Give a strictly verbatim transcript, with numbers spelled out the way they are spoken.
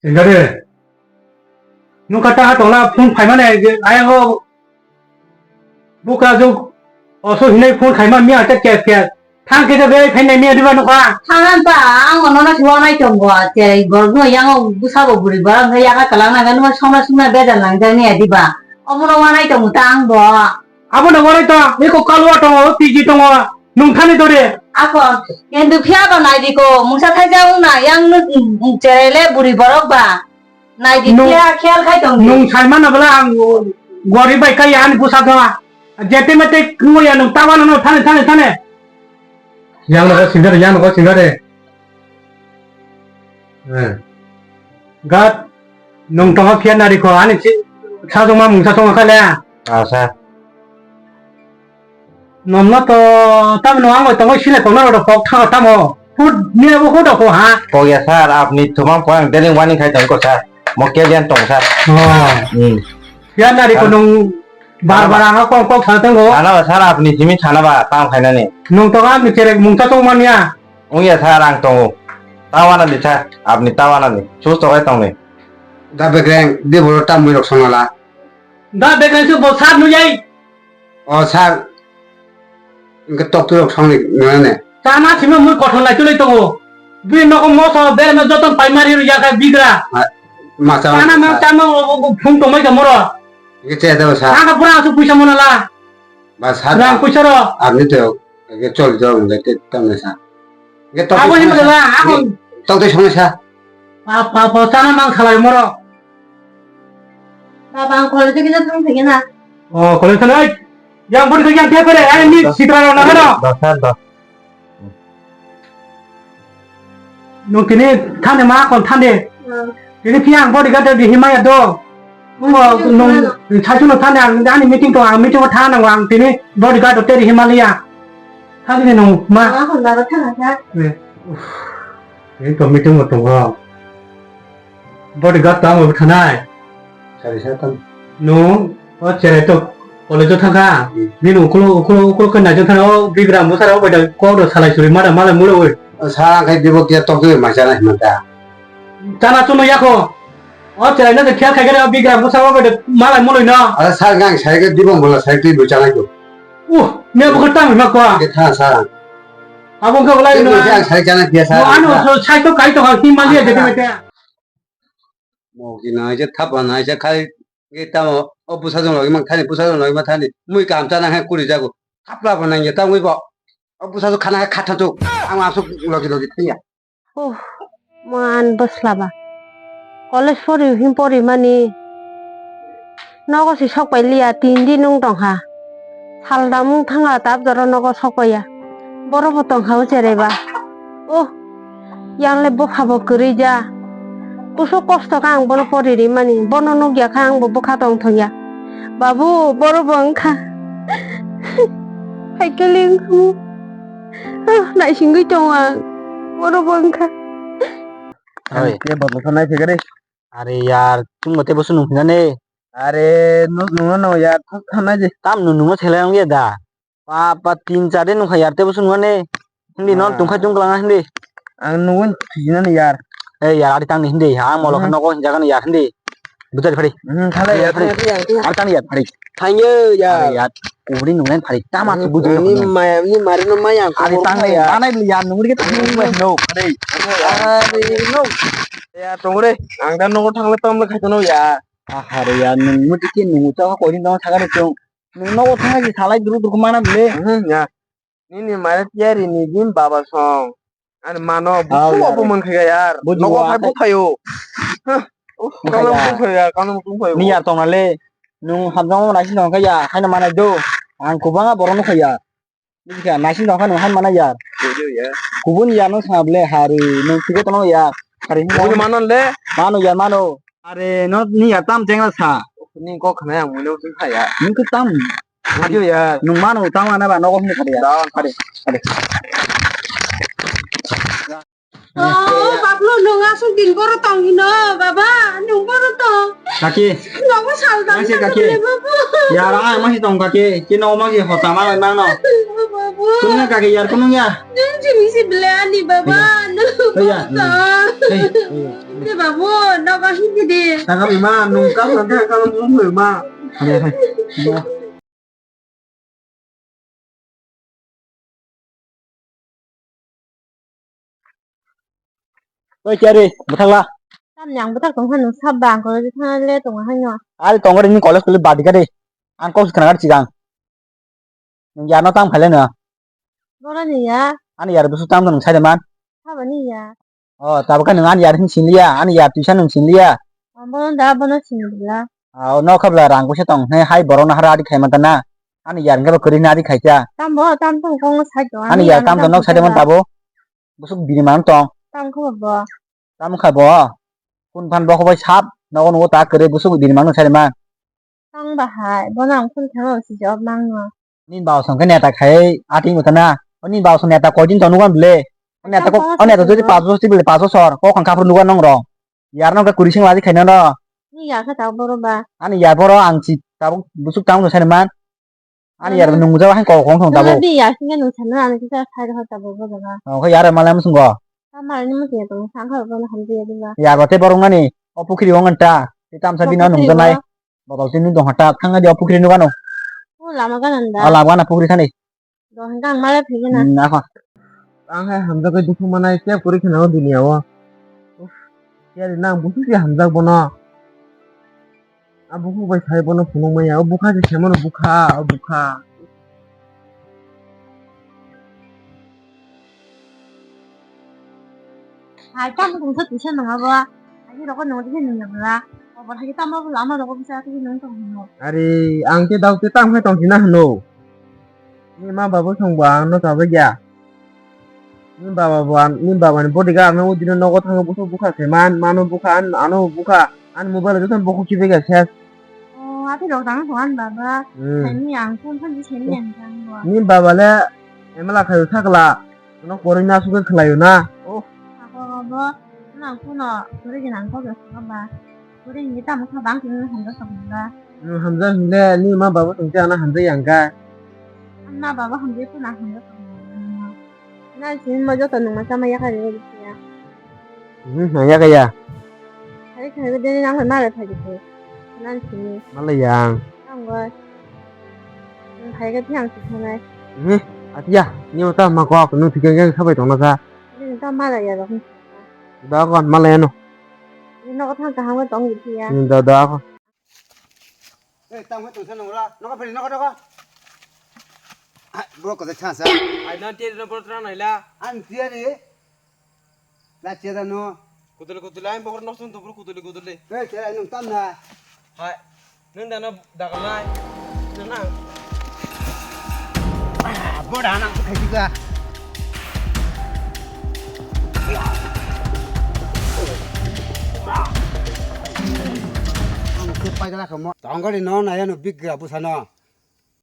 Singare. Nung kata ha tongla phone phaimani, ayang o buka juk oso hinai phone khaima miya ta kya kya. Thang khe bai phainai miya diba nukha. Thangan ta ang ono na suwa nai tong bo. Che borok no yang o busa bo buri borok no yaka talang na ganu songna sungna beda nang jani ya diba. Omo no wanai tong ta ang bo. Abo no wanai ta, eko kalwa tongo, P G tongo. Nung thani dore. Ako, endu phiya ba nai di ko, mungsa thaijak wng na, yang nuk, mm, cherele buri borok ba. Nai di nung, phiya khiyal khai tong di. Nung sai mana bela ang gorib bai kai ani busa ga. Jete mete ngoya nung tawa no thani thani thani. Yang no singare, yang no singare. Eh. Gat nung tongo phiya nari ko ani si sajong ma mungsa song kha le. Ah, sir. Nomno to tamno ang tongo sile kono ro kok tha tamo. Hud ni abo hud ko ha. Kok ya sir, apni thumam ko ang deli wani khai tong ko sir. Mo ke jan tong sir. Oh. Hmm. Ya nari ko nung bar bar ang kok kok tha tong ko. Sana ba sir, apni jimi sana ba tam khai nani. Nung to ang chere mung ta tong man ya. Ung ya sir, ang tongo. Tawana di sir, apni tawana di. Sus to kai tong ni. Da begreng di bolo tam mui rok sonala. Da begreng su bo sir nu yai. O sir, hwnkhe tokti rok songni nane. Chana simi mui kothon lai tuli tongo. Bini nogo moso berma joto paimari ru yaka bigra. Masa. Chana ma chama phung tongmai ka moro. Hwnkhe che da sir. Chana pura asu puisa monala. Ba sir. Rang puisa ro. Apni to hwnkhe chol jong le te tamne sir. Hwnkhe tokti songni sir. Abo hin bela, ako. Tokti songni sir. Pa pa pa chana mang salai moro. Baba, ang college gina thang thang gina. Oh, college thang ai. Yang budi yang dia pere, ai ni sitra na na. Dos, sir, dos. Nung tini thani ma kon thani. Hmm. Tini phiya ang bodyguard di himaya do. Nung nung saichung no thani ang ani meeting to ang meeting o thana ang tini bodyguard te di himaliya. Thani nung ma. Baba, kon baba thana sa. Eh. Uff. Ini to meeting o tongo. Bodyguard tamo thanai. Sari sa tam. No, o cherai to college o thangkha. Hmm. Nini ukulo, ukulo, ukulo khe naijak thana o bigram bwsara o bai da kok do salai suri mada malai mulo oi. O sa khai bibo kiya tok doi ma chana himanta. Chana chuno yako. O cherai no khel khai gare o bigram bwsara o bai da malai muloi no. Ala sa gang sai ke dibong bola sai twi bo chana ko. Uh, me bo khata mi ma ko. Ke tha sa. Abo khe bolai no. Ke sai chana kiya sa. Ano so sai to kai to ha ki mali je te. Mo ki na je thapa na je khai ge tamo o busa jong logi mang thani busa jong logi mang thani mui kam chana hai kuri jago thapla bo nang ye tamo bo o busa jong khana hai khatha jok ang asuk logi logi thaya. Oh, man bwsla ba. College pori hin pori mani. Nogo si sok pai liya, tin din wng tong kha. Sal dam wng thang kha, tab jora nogo sok pai ya. Boro bo tong kha o cherai ba. Oh, yang le bupha bo kwrwi ja. Kusu kosto khe ang bono pori ri mani. Bono nuk ya khe ang bo bwkha tong thong ya. Babu, boro bo wng kha. Hai khe le wng kha mo. Ah, naisingwi tongo ang. Boro bo wng kha. Oi. Ke botol sanai phegare. Are yar, chwngbo tei boso nung phinani. Are, nung, nungno no yar, thang, thang nai je. Tam nung, nungno selai wngya da. Pa, pa, tin char din nungkha yar, tei boso nungani. Hindi non tungkha chwng kwlangna hindi. Ang nungwi phinani yar. Eh, yar, ari tangni hindi. Ang molo khe nogo hinjagani yar hindi. Bujari phari. Hmm, khalai yar, phari. Ari tangni yar, phari. Thangyo yar. Ari yar. Kubri nunglen phari. Tama tu bujari. Ni maya, ni mari no maya. Ari tangni yar. Manai ya nungri ke tangni no. Phari. Ari no. Ya, tongre, ang da nogo thangla tamle khaitono ya. Ahare ya, nung muti ki nung ucha ko ni dong thagare chong. Nung nogo thangla ki salai duru duru mana bile. Hmm, ya. Nini mare tiyari ni din baba song. Ani mano busu obo man khaya yar. Nogo phai buthayo. Hah. Uf, kano buthayo ya, kano buthayo. Ni yar tongna le. Nung hamjang mo naisi nong khaya, haino manai do. Ang kubanga borok no khaya. Bujikha, naising tongkha nung han mana yar. Video ya. Kubun yar no sanga ble hari nung tigo tono yar. Hari hino. Kubun mano le. Mano yar mano. Are no ni yar tam chengla sa. Ni kok khna yang mulo sing kha ya. Nung khe tam. Video ya. Nung mano tam ana ba nogo hini khade ya. Dawan. Khade. Khade. Oh, Bablu, nung aswk din boro tong hino, baba, nung boro tong. Kaki. Nogo sal dam. Masi kaki. Babu. Ya, rang ang masi tong kaki. Kino masi hota ma lai mano. Babu. Kunung kaki yar kunung ya. Nung jini si bele ani baba, nung boro tong. Hey, hey. Hindi babu, nogo hindi di. Tagam ima, nung kam lang kaya kalam nung ma. Ano, ano. Oi, kya re? Bwthakla? Tamni ang bwthak tong phano sab ba ang kolo thangna le tongo haino. Ari tongo re, nini college kuli badi ka de. Ang kok khna gar chigang. Nung yar no tam khaile no? Boro ni ya. Ani yar busu tam nung sai de man. Sabo ni ya. O, tabuk khe nwng ani yar hin sinliya, ani yar twisa nwng sinliya. O, bono da, bono sinliya. O, no khabla rang kusa tong, hwnwi hai borokno hara adi khaima tana. Ani yar hwnkhe bo kwrwi hwnwi adi khaisa. Tambo, tam tong kong sai tong, ani yar tam tong nok sai tong tabo. Busuk bini mang tong. Tam kho bo. Tam kha bo. Kun phan bo kho bai sap, nogo nogo ta kwrwi busuk bini mang sai man. Tang bahai, bono ang phone khaima usi jawab mangno. Nini baba song khe neta khai ating utana. O nini baba song neta koi din tong nugan bile. O neta ko, o neta jodi pas bosor tibile pas bosor ko khang kaphru nugan nong rong. Yar nong khe kuri sing ladi khaina no. Ni ya khe ta boro ba. Ani ya boro ang si tabuk busuk tang no sani man. Ani yar nung jaba hai kok kong thong tabuk. Ni ya singa nung sana ani kisa khai ro tabuk boro ba. O khe yar malai musung go. Tamar ni musi ya tong sang kha bono hamdi ya diba. Yar ba te borong nani o pukhiri ong anta. Te tamsa bino nung janai. Botol tini dong hata thangna dia pukri nugano. O lama ganan da. O lama gana pukri thani. Dong hingka ang mala phigena. Hmm, akho. Ang hai hamjagwi dukhu manai kya puri khana o dunia o. Uff, kya ri nang busu si hamjak bono. A buku bai sai bono phunuk maya. O bukha si semano bukha, o bukha. Hai, tamo tongsa tisa nang abo. Hai, rokon nang tisa nang ya bra. Obo hai tamo lama rokon bisa tisa nang tong hino. Are, ang ke dau te tam hai tong sina hino. Ni ma babu song ba ang no sabai ya. Ni baba bo an, ni baba ni body ga ang no udino nogo thango buso bukha se man, mano bukha, an, ano bukha. Ani mobile joto bokhok khibiga ses. O, ati rok dang tong ani baba. Hmm. Seni ang phone phone di seni ang jang bo. Ni baba le emla khayo sakla. No koroi na suka khlayo na. Oh. Ako bo nang phone no kori di nang ko ga ba. Kori ni tam kha bang tin handa sa ba. Hmm, hamja hinde ni ma baba tong te ana hamja yang ga. Anna baba hamja ko na handa sa. Na sin mo joto nung ma sama ya ka re ya. Hmm, na ya ka ya. Hari khaga dini nang ma re phai ko. Nan sini. Malai yang. Ang go. Nang khaga ti ang si khanai. Hmm, atia, ni ta ma ko ko nu thik yang sabai tong na sa. Ni ta malai ya ro. Da ko malai no. Ni no ko thang ka hang tong gi ya. Ni da da ko. Ei, tamo tong sa nang ra. No ko pheli no ko ko. Bro ko sa sa. Ai nan tiari no bro tra naila. An tiari. La che da no. Kudule kudule ai bohor no sun tubur kudule kudule. Ei, che ai nung tam na. Hai. Nung da no dagal nai. Nung na. Bro da nang khai juga. Ang ke pai da ka mo. Tong gari no na ya no big gra bu sa no.